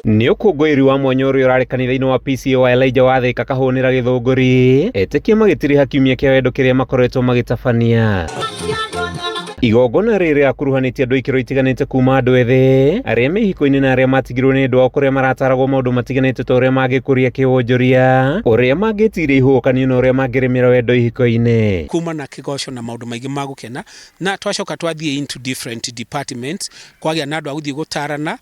Nĩ ũkũngũĩri wa mwanya ũrĩa ũrarĩ kanitha-inĩ wa PCEA wa Elijah wa Thika Kahũnĩra Gĩthũngũri, etĩkia magĩtiriha kiumia kĩa wendo kĩrĩa makoretwo magĩtabania. Igongona rĩrĩ rĩakuruhanĩtie andũ ikĩro itiganĩte kuma andũ ethĩ, arĩa me ihiko-inĩ na arĩa matigirwo nĩ endwa ao kũrĩa marataragwo maũndũ matiganĩte ta ũrĩa mangĩkũria kĩwonjoria, ũrĩa mangĩtiria ihuhũkanio na ũrĩa mangĩrĩmĩra wendo ihiko-inĩ. Kuma na kĩgoco na maũndũ maingĩ ma gũkena na twacoka twathiĩ into different departments kwagĩa na andũ a gũthiĩ gũtarana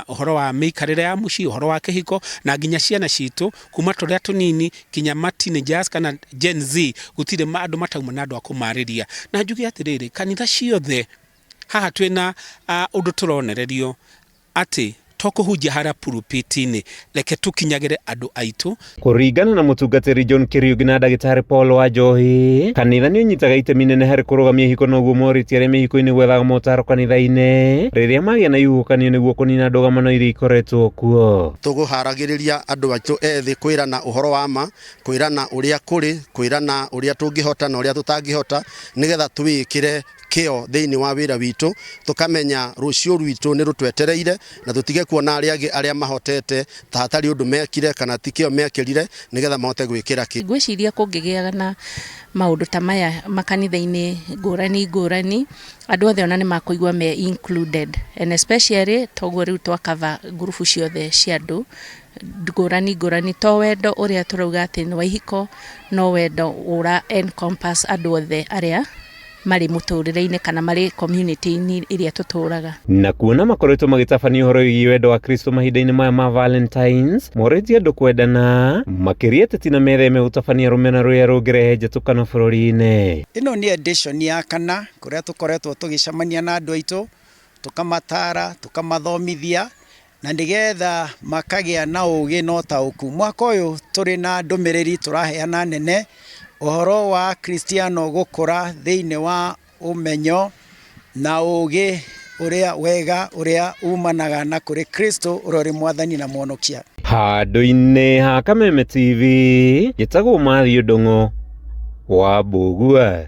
ũhoro wa mĩikarĩre ya mũciĩ, ũhoro wa kĩhiko na nginya ciana citũ kuma tũrĩa tũnini nginya ma teenagers kana Gen Z gũtirĩ andũ matauma na andũ a kũmarĩria. Na njuge atĩrĩrĩ, kanitha ciothe haha twĩna ũndũ tũronererio atĩ to kũhunjia harĩa pulpit-inĩ, reke tũkinyagĩre andũ aitũ. Kũringana na mũtungatĩri John Kĩriũngĩ na ndagĩtarĩ Paul Wanjohi, kanitha nĩ ũnyitaga itemi nene harĩ kũrũgamia ihiko na ũguo morĩtie arĩa me ihiko-inĩ gwethaga motaro kanitha-inĩ rĩrĩa magĩa na ihuhũkanio nĩguo kũnina ndũgamano iria ikoretwo kuo. Tũkũharagĩrĩria andũ aitũ ethĩ kwĩrana ũhoro wa ma, kwĩrana ũrĩa kũrĩ, kwĩrana ũrĩa tũngĩhota na ũrĩa tũtangĩhota, nĩgetha twĩĩkĩre kĩo thĩinĩ wa wĩra witũ, tũkamenya rũciũ rwitũ nĩ rũtwetereire na tũtige kuona arĩa angĩ arĩa mahotete ta hatarĩ ũndũ mekire kana ti kĩo mekĩrire nĩgetha mahote gwĩkĩra kĩo. Ngwĩciria kũngĩgĩaga na maũndũ ta maya makanitha-inĩ ngũrani ngũrani, andũ othe ona nĩ makũigua me included and especially toguo rĩu twa cover ngurubu ciothe cia andũ ngũrani ngũrani, to wendo ũrĩa tũrauga atĩ nĩ wa ihiko, no wendo ũra encompass andũ othe arĩa marĩ mũtũrĩre-inĩ kana marĩ community-inĩ ĩrĩa tũtũraga. Na kuona makoretwo magĩtabania ũhoro wĩgiĩ wendo wa Kristo mahinda-inĩ maya ma Valentines, morĩtie andũ kwendana, makĩria ateti na metheme gũtabania rũmena rũrĩa rũngĩrehe njatũkano bũrũri-inĩ. Ĩno nĩ edition ya kana kũrĩa tũkoretwo tũgĩcemania na andũ aitũ, tũkamatara, tũkamathomithia na nĩgetha makagĩa na ũgĩ na ũtaũku. Mwaka ũyũ tũrĩ na ndũmĩrĩri tũraheana nene, ũhoro wa Kristiano gũkũra thĩinĩ wa ũmenyo na ũgĩ ũrĩa wega ũrĩa umanaga na kũrĩ Kristo ũrĩa ũrĩ mwathani na mwonokia. Handũ-inĩ ha Kameme TV, njĩtagwo Matthew Ndung'u wa Mbũgua.